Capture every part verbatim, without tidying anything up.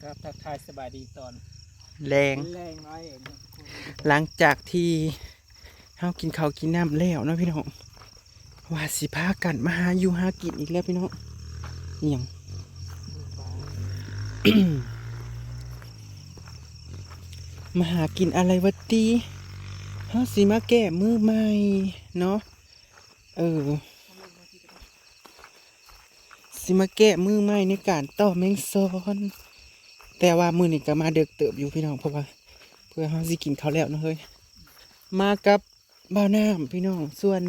ครับ ทักทายสบายดีตอน แลง แลงน้อยเอง หลังจากที่เฮากินข้าวกินน้ำแล้วเนาะพี่น้อง ว่าสิพากันมาหาอยู่หากินอีกแล้วพี่น้อง อิหยัง มาหากินอะไรวะตี เฮาสิมาแก้มือใหม่เนาะ เออ สิมาแก้มือใหม่ในการต่อแมงซอน แต่ว่ามื้อนี้ก็มาเดิกเติบอยู่พี่น้อง เพราะว่าเพื่อเฮาสิกินข้าวแล้วเนาะเฮ้ย มากับบ่าวน้ำพี่น้อง ส่วน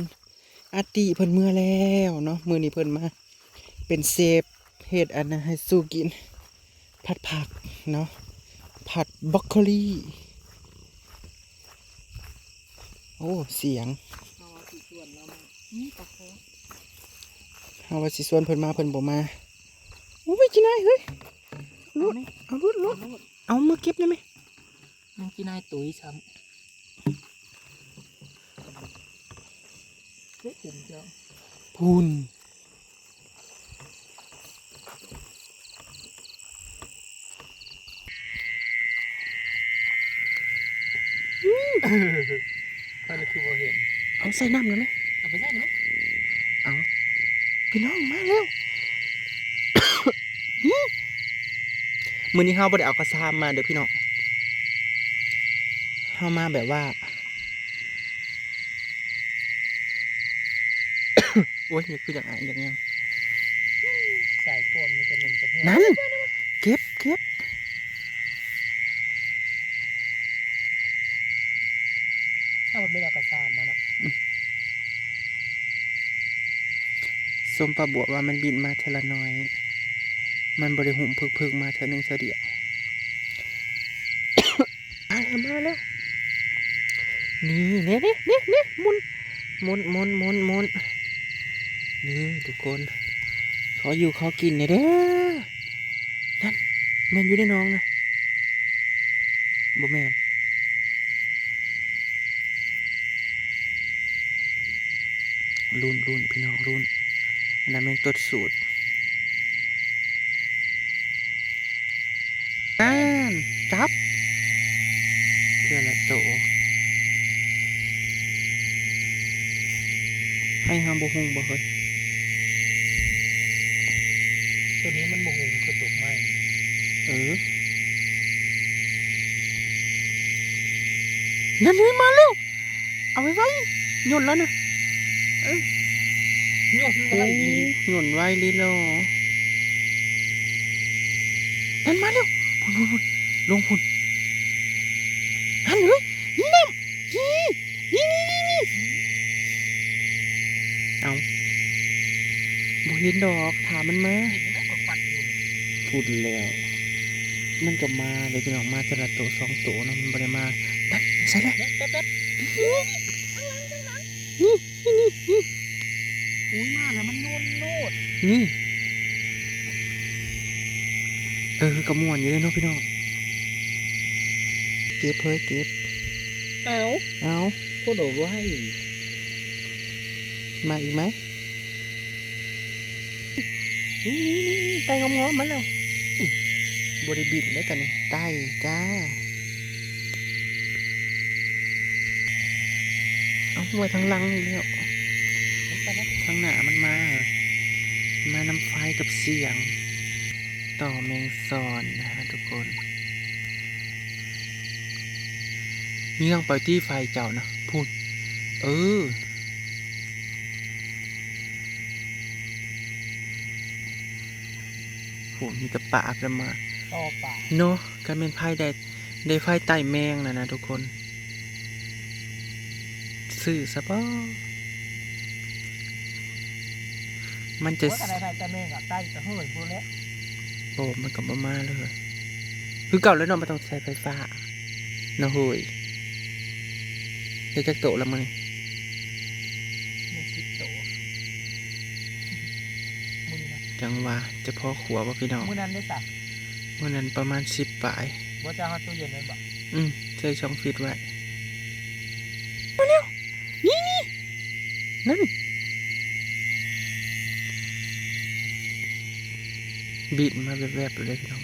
อาติเพิ่นเมือแล้วเนาะ มื้อนี้เพิ่นมาเป็นเชฟเฮ็ดอันนั้นให้สู่กิน ผัดผักเนาะ ผัดบรอกโคลี โอ้ เสียง เอาสีส่วนเรามานี่ปลาคอ เฮาว่าสิชวนเพิ่นมาเพิ่นบ่มา อุ้ย จินายเฮ้ย ลุด เอาลุดลุด เอามือเก็บได้ไหม มันกินนายตุ๋ยซ้ำเฮ้ยผมจะ พุน ก็เลยคือบ่เห็น เอาใส่น้ำหน่อยไหม เอาไปใส่ไหม เอาพี่น้องมาเร็ว มื้อนี้เฮาบ่ได้เอากระซามมาเด้อพี่น้อง เฮามาแบบว่า โอ้ย คืออยากอายอยากหยัง สายโฟมมันจะเหม็นจะแห้ง นั่น เก็บเก็บ ถ้ามันไม่ได้เอากระซามมาเนาะ ส้มปลาบวบว่ามันบินมาเทื่อละน้อย มันบ่ได้หุมพึกๆมาเทื่อหนึ่งเทื่อเดียว มาแล้วมาแล้ว นี่นี่นี่นี่นี่หมุนหมุนหมุนหมุนหมุน นี่ทุกคน ขออยู่ขอกินหน่อยเด้อ นั่น แม่นอยู่ในหนองนะ บ่แม่น ลุ้นลุ้นพี่น้องลุ้น อันนั้นแม่งตดสูด นั่น จับ เทื่อละโต ให้เฮาบ่ฮู้บ่เฮ้ย ตัวนี้มันบ่ฮู้คือตกไม้ เออ นั่นเฮ้ย มาแล้ว เอาไว้ไว้ หย่นแล้วนะ เออ โยน โอ้ ไว้อีก หย่นไว้ลิโล นั่นมาแล้ว พุนพุนพุนลงพุน หันเฮ้ย นี่น้ำนี่นี่นี่นี่นี่นี่ เอาบ่เห็นดอก ถามมันมา เห็นไหมกดควันอยู่ พุนแล้ว มันก็มาเลยพี่น้อง มาแต่ละโตสองโตนะ มันบ่ได้มา นั่น ใส่เลย เนี่ยแป๊บแป๊บ นี่ นี่ นี่ นี่ อุ้ยมาแล้วมันโยนโลด นี่ เออ ก็ม่วนอยู่เลยเนาะพี่น้อง เก็บเฮ้ยเก็บ เอา เอา โคตรไว มาอีกไหม นี่นี่นี่นี่ไต่งอมๆมาแล้ว บริบินได้กันนี่ไต่จ้า เอาไว้ทางหลังนี่แล้ว ทางหน้ามันมาเหรอ มาน้ำไฟกับเสียง ต่อแมงซอนนะฮะทุกคน เยื่องไปที่ไฟเจ้านะพูด เออ โห มีแต่ปากแล้วมา ต่อปาก เนาะ การเป็นไฟได้ ได้ไฟไต่แมงนะนะทุกคน ซื้อซะบ่ มันจะ ว่าอะไรไทยแต่แม่งกับไต้จะเฮ้ยพูดแล้ว โอ้ มันก็บ่มาเลย คือเก่าแล้วเนาะ มันต้องใช้ไฟฟ้าเนาะเฮ้ย ได้จักโตแล้วมื้อนี้ มันคิดโตมือนะ จังว่าจะพอขัวบ่พี่น้อง มือนั้นได้สัก มื้อนั้นประมาณสิบปลาย ว่าจะเอาตู้เย็นไว้บ่ อืมใส่ช่องฟรีซไว้ มาเร็ว นี่นี่ นั่น บินมาแวบๆเลยพี่น้อง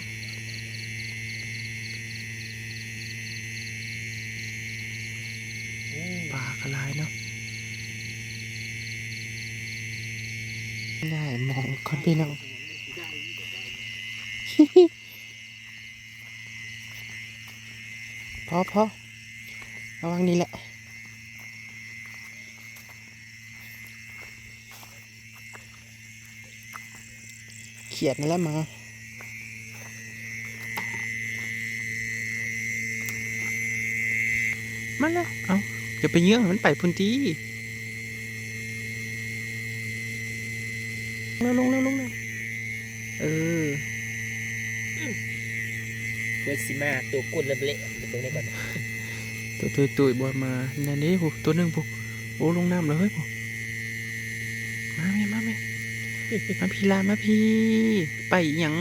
กะหลายเนาะ ได้มองก่อนพี่น้อง พอพอ เอาวางนี่แหละ เขียดนั่นแหละหมา มาแล้ว เอา อย่าไปเยื้องมันไปพุ้นตี้ ลงแล้ว ลงแล้ว ลงแล้ว เออ เพื่อสิมาตัวก้นเละๆ เดี๋ยวเบิ่งได้ก่อน ตัวตุยๆ บ่มา นั่นเด้ โห ตัวหนึ่งพุ้น โอ้ ลงน้ำแล้วเฮ้ยพุ้น มาแม่ มาแม่ มาพี่ลา มาพี่ ไปหยัง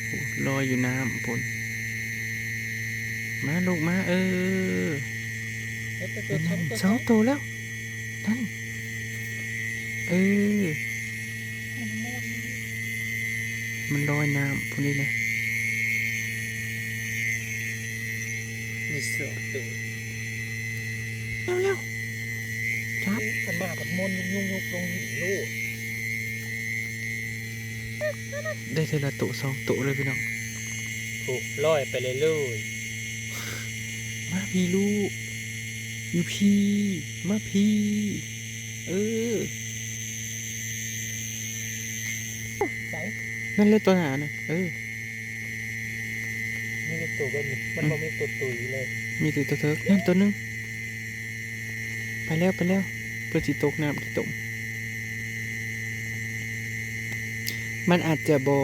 โอ้ ลอยอยู่น้ำพุ้น มาลูกมา เออ เฮ้ย ตัว ตัว นั่น ตัว สองตัวแล้ว นั่น เออ มันลอยน้ำพุ้นนี่เลย มีสองตัว เร็วเร็ว ครับ มันมากับมนต์ยุกๆ ลงหินลูก ได้เทื่อละตัวสองตัวเลยพี่น้อง โอ้ ลอยไปเลยเลย มาพี่ลูก อยู่พี่ มาพี่ เออ ใส่ นั่นเลยตัวหนานะ เออ มีแต่ตัวแบบนี้ มันบ่มีตัวตุยเลย มีแต่ตัวเถิก นั่นตัวหนึ่ง ไปแล้ว ไปแล้ว เพิ่นสิตกน้ำขี้ตม มันอาจจะบ่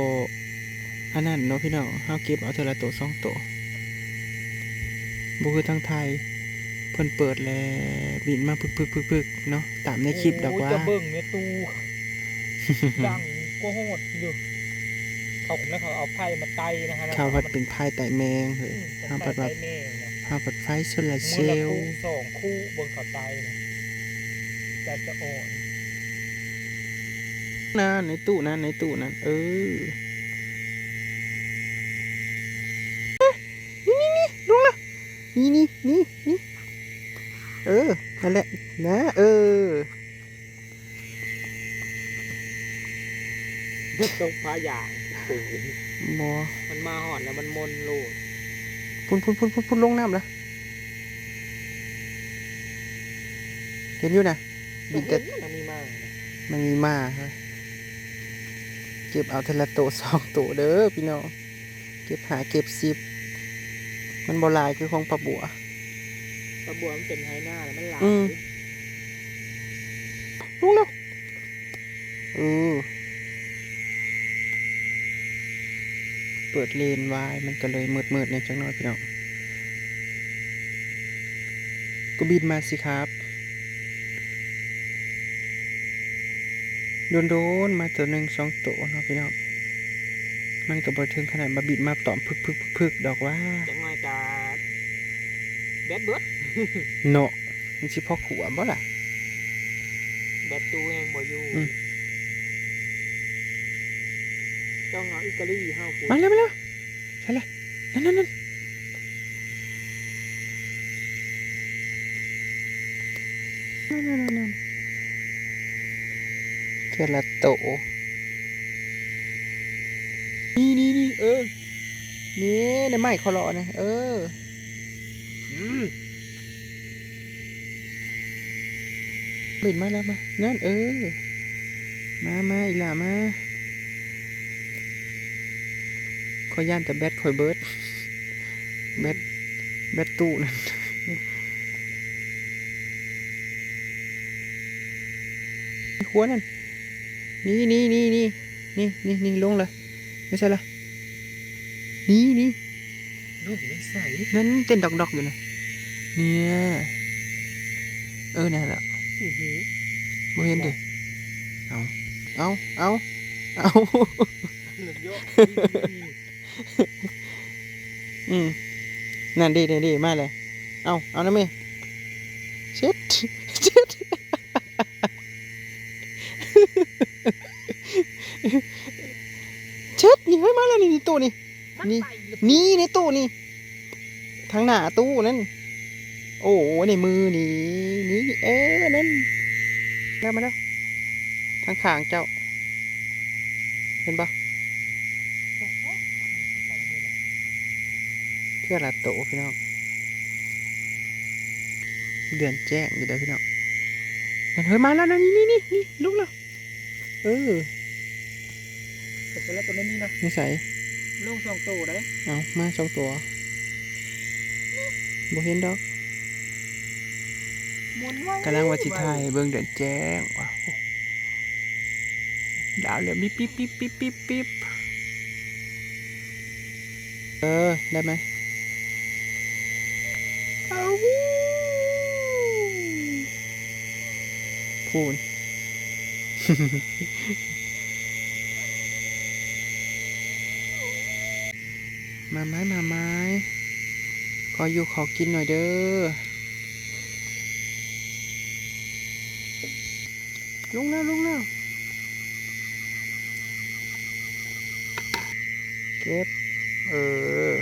อันนั้นเนาะพี่น้อง เฮาเก็บเอาเทื่อละตัวสองตัว บ่คือทางไทย เพิ่นเปิดแล้วบินมาพึกๆๆๆ เนาะ ตามในคลิปดอกว่า โอ้ย จะเบิ่งแม่ตู้ ดังกว่าโหดอยู่ เขาคงได้เขาเอาไฟมาไต่นะฮะ เขาพัดเป็นไฟไต่แมงเฮ้ย อืม เฮาพัดว่า ไฟไต่แมงนะ เฮาพัดไฟโซลาร์เซลล์ มูลละคู่สองคู่เบิ่งเขาไต่นะ แต่จะอ่อน นะ ในตู้นะ ในตู้นั้น เออ นี่ นี่ นี่ ลงละ นี่ นี่ นี่ นี่ เออ นั่นแหละ นะ เออ ตกพายาง โอ้โห บ่ มันมาฮอดแล้วมันมนโลด พุ้น พุ้น พุ้น พุ้น พุ้น ลงน้ำละ เห็นอยู่นะ บินแต่ เห็นมันมีมานะ มันมีมาเฮ้ย เก็บเอาเทื่อละโตสองโตเด้อพี่น้อง เก็บห้าเก็บสิบ มันบ่หลายคือของปลาบัว ปลาบัวมันเป็นไฮนาแล้วมันหลาย อืม ลงแล้ว เออ เปิดเลนไว้ มันก็เลยมืดๆ แหน่จักหน่อยพี่น้อง ก็บินมาสิครับ โดนๆ มาตัวหนึ่งสองตัวเนาะพี่น้อง มันก็บ่ถึงขนาดมาบินมาตอมพึกๆๆๆ ดอกว่า จักหน่อยกะแบตเบิด เนาะ มันสิพอขัวบ่ล่ะ แบตตู้แฮงบ่อยู่ อืม ต้องเอาอิตาลีเฮาพู้น มาแล้ว มาแล้ว ใช่ละ นั่น นั่น นั่น นั่น นั่น นั่น นั่น เทื่อละโต นี่ นี่ นี่ เออ นี่ ในไม้เขาเลาะนะ เออ อืม บินมาแล้ว มา นั่น เออ มา มา อีหล่ามา ข้อยย่านแต่แบตข้อยเบิด แบต แบตตู้นั่น ในครัวนั่น นี่ นี่ นี่ นี่ นี่ นี่ นี่ ลงเลย ไม่ใช่ละ นี่ นี่ ลูกไม่ใส่ นั่นเต้นดอกๆอยู่นะ เนี่ย เออ นั่นแหละ อือหือ บ่เห็นเด้ เอา เอา เอา เอา เยอะ อืม นั่นเด้ เด้ เด้ มาเลย เอา เอานะแม่ เช็ด เช็ด เช็ด นี่ เฮ้ย มาแล้ว นี่ นี่ ตู้นี่ มัน นี่ ไปหรือ นี่ ในตู้นี่ ทางหน้าตู้นั่น โอ้ ในมือนี่ นี่ เออ นั่น แล้วมาแล้ว ทางข้างเจ้า เห็นปะ เทื่อละโตพี่น้อง เดือนแจ้งอยู่เด้อพี่น้อง นั่น เฮ้ย มาแล้วนะ นี่ นี่ นี่ นี่ ลุกแล้ว เออ แต่ตัวแรกตัวนี้นี่นะ นิสัย ลงสองตัวได้ เอามาสองตัว บ่เห็นดอก หมุนไว กำลังว่าสิถ่ายให้เบิ่งเดือนแจ้งว่ะ ดาวเหลืองปิ๊บปิ๊บปิ๊บปิ๊บปิ๊บปิ๊บ เออ ได้ไหม เอา พูน มาไม้ มาไม้ ขออยู่ขอกินหน่อยเด้อ ลงแล้ว ลงแล้ว เก็บ เออ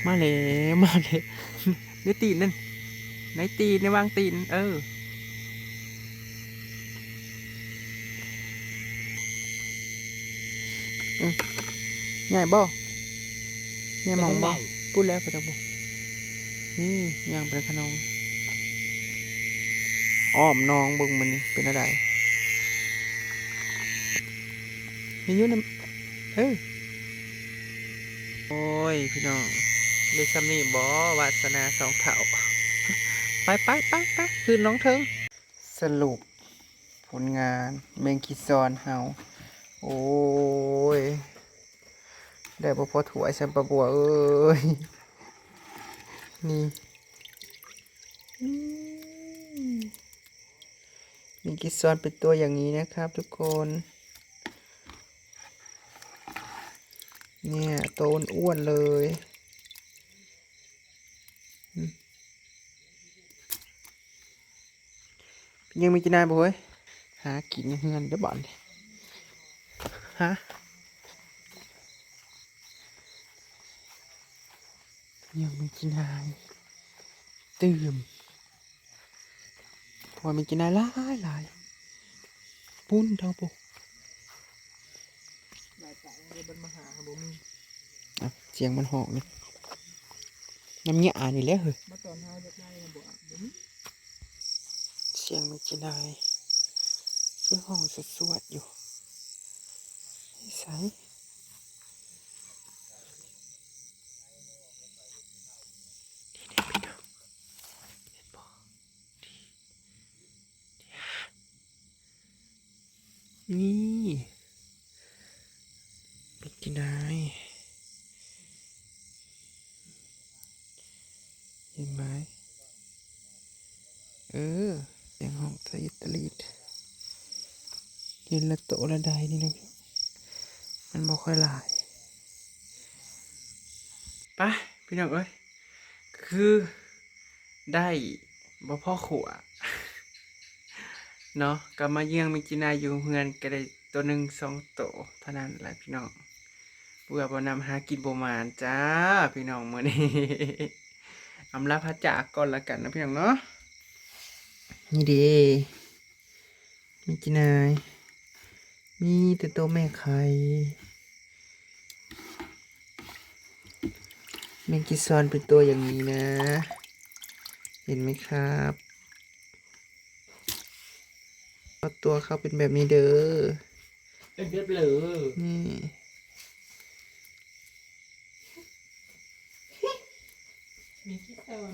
มาแล้ว มาแล้ว ในตีนนั่น ในตีน ในวางตีน เออ อืม ใหญ่บ่ ใหญ่หม่องบ่ พูดแล้วไปจักบ่ นี่ย่างไปขนม อ้อมหนองเบิ่งมันนี่เป็นอะไร มีอยู่นำ เออ โอ้ย พี่น้อง ได้ส่ำนี้บ่ วาสนาสองเฒ่า ไป ไป ไป ไป ขึ้นหนองเถิง สรุปผลงานแมงกีซอนเฮา โอ้ย ได้บ่พอถ้วยซ้ำ ป้าบัวเอ้ย นี่ อืม แมงกีซอนเป็นตัวอย่างนี้นะครับทุกคน เนี่ย ตัวอ้วนๆเลย อืม ยังมีกินได้บ่เฮ้ย หากินอยู่เฮือนเด้อบัดนี้ ฮะ ยังมีกินได้ ตื่ม เพราะว่ามีกินได้หลายหลาย ปุ้นเท่าปุ๊ หลายสายเลย มันมาหาบ่มี อ่ะ เสียงมันฮ้องนี่ น้ำเงี้ยอ่านอีกแล้วเฮ้ย มาตอนเฮาอยากได้บ่ บ่มี เสียงมันจะได้ คือฮ้องสวดๆอยู่ นิสัย นี่เด้พี่น้อง เห็นบ่ นี่ นี่ เป็นจั่งใด เห็นไหม เออ เสียงฮ้องสะอิดสะหลีด เห็นละโตละใดนี่นะ มันบ่ค่อยหลาย ไป พี่น้องเอ้ย คือ ได้บ่พอขัว เนาะ ก็มาเยืองแมงจีนายอยู่เฮือนก็ได้ตัวหนึ่งสองโตเท่านั้นแหละพี่น้อง เพื่อบ่นำหากินบ่หมานจ้า พี่น้องมื้อนี้ อำลาพระจากก่อนละกันนะพี่น้องเนาะ นี่เด้ แมงจีนาย มีแต่ตัวแม่ไข่ แมงจีซอนเป็นตัวอย่างนี้นะ เห็นไหมครับ ก็ตัวเขาเป็นแบบนี้เด้อ เป็นแบบเหลอ นี่ มีขี้ตอน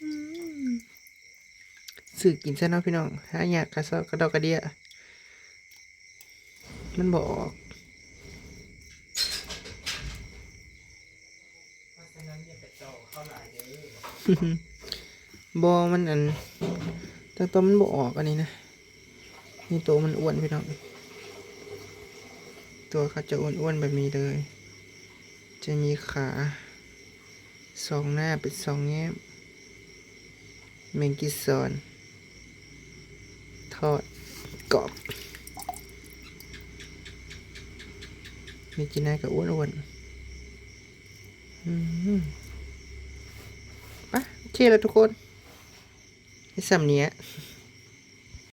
อืม ซื้อกินซะเนาะพี่น้อง หายากกะซอกกะดอกกะเดี้ย มันบ่ออก เพราะฉะนั้นอย่าไปต่อเข้าหลายเด้อ บ่ มันอัน ตั้งแต่มันบ่ออกอันนี้นะ นี่ตัวมันอ้วนพี่น้อง ตัวเขาจะอ้วนๆแบบนี้เลย จะมีขา สองหน้าเป็นสองแง้ม แมงกีซอน ทอดกรอบ มีจีน่ากับอ้วนอ้วนๆอืมปะโอเคแล้วทุกคนไอ้สำเนี้ย